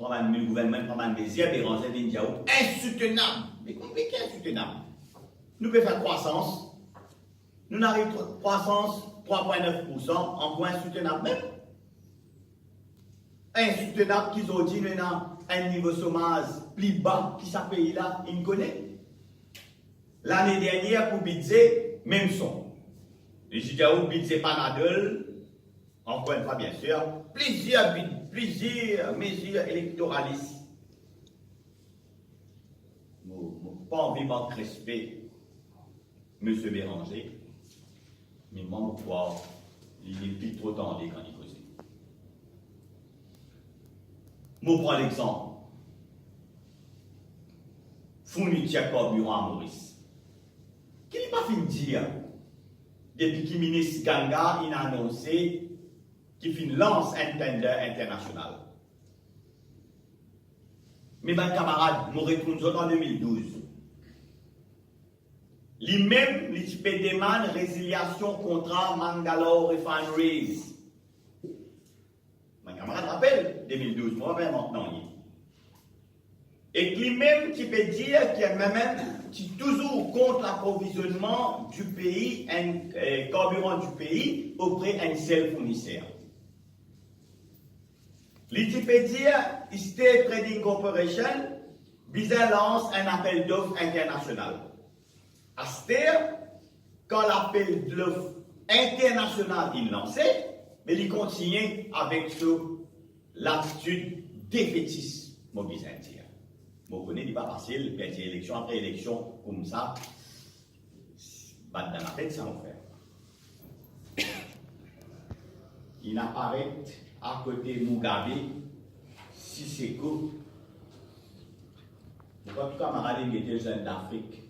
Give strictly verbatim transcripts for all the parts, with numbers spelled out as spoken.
Pran bann, gouvernman pran bann mezir, Béranger vinn dir ou, insoutenab. Me kouma ki insoutenab? Nou pe fer krwasans. Nou'nn ariv krwasans trwa pwin nef poursan, ankor insoutenab mem. Insoutenab ki zordi nou ena enn nivo somaz pli ba ki sa pei la inn kone. Lane dernier pou bidze, mem son. Li ti dir ou bidze Panadol, ankor enn fwa, biensir, plizier bid-, plizier mezir elektoralis. Mo, mo pa anvi mank respe Misie Béranger, me mwa, mo krwar li, li pli tro tande kan li koze. Mo pran lexanp fournitir karbiran a Moris. Ki li pa finn dir depi ki minis Ganga inn anonse ki finn lans enn tender internasional? Me bann kamarad, mo retourn zot an de mil douz. Limem, li ti pe demann reziliasion kontra Mangalore Refineries. Bann kamarad rapel, de mil douz, mo pa invant nanye. Ek limem ti pe dir ki M M M ti touzour kont laprovizonnman di pei, enn, eh, karbiran di pei opre enn sel fourniser. Li ti pe dir State Trading Corporation bizin lans enn apel dof internasional. Aster, kan lapel dof internasional inn lanse, me li kontigne avek so latitid defetis, mo bizin dir. Mo kone li pa fasil, perdi eleksion apre eleksion koumsa, bat dan latet sa mo frer. Inn aparet akote Mugabe, Siseko. Mo krwar tou kamarad inn gete Jeune d'Afrique.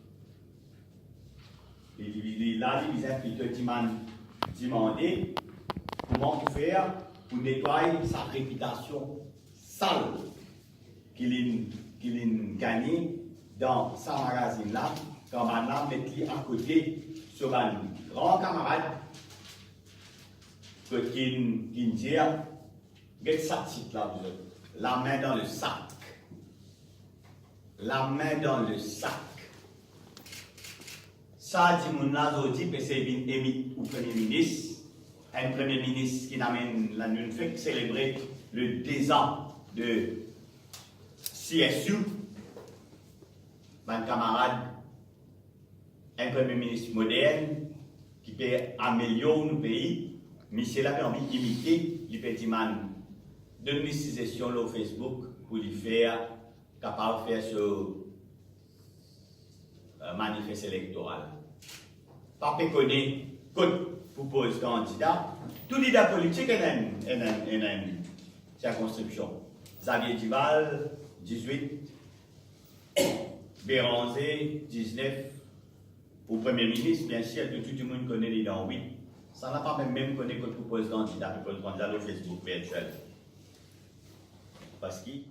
Li, li, li, la, li bizin plito dimann, dimande kouma pou fer pou netway sa repitasion sal ki linn, ki linn gagne dan sa magazinn la, kan bann la met li akote so bann gran kamarad, kot ki'nn, ki'nn dir, get sa tit la, vous autres, La main dans le sac. La main dans le sac. Sa dimoun la zordi pe sey vinn imit ou Premie Minis, enn Premie Minis ki inn amenn, la nou fek selebre le dez an de C S U. Bann kamarad, enn Premie Minis modern ki pe amelior nou pei, misie la pe anvi imite, li pe dimann, donn li sizestion lor Facebook pou li fer, kapav fer so, eh, manifes elektoral. Pa pe kone kot pou poz kandida. Tou lider politik ena enn, ena enn, ena enn sirkonskripsion. Xavier Duval, dizwit, Béranger, diznef, pou Premie Minis, biensir, tou, tou dimoun kone li dan wit. Sa la pa mem, mem kone kot pou poz kandida, pou poz kandida lor Facebook virtiel. Parski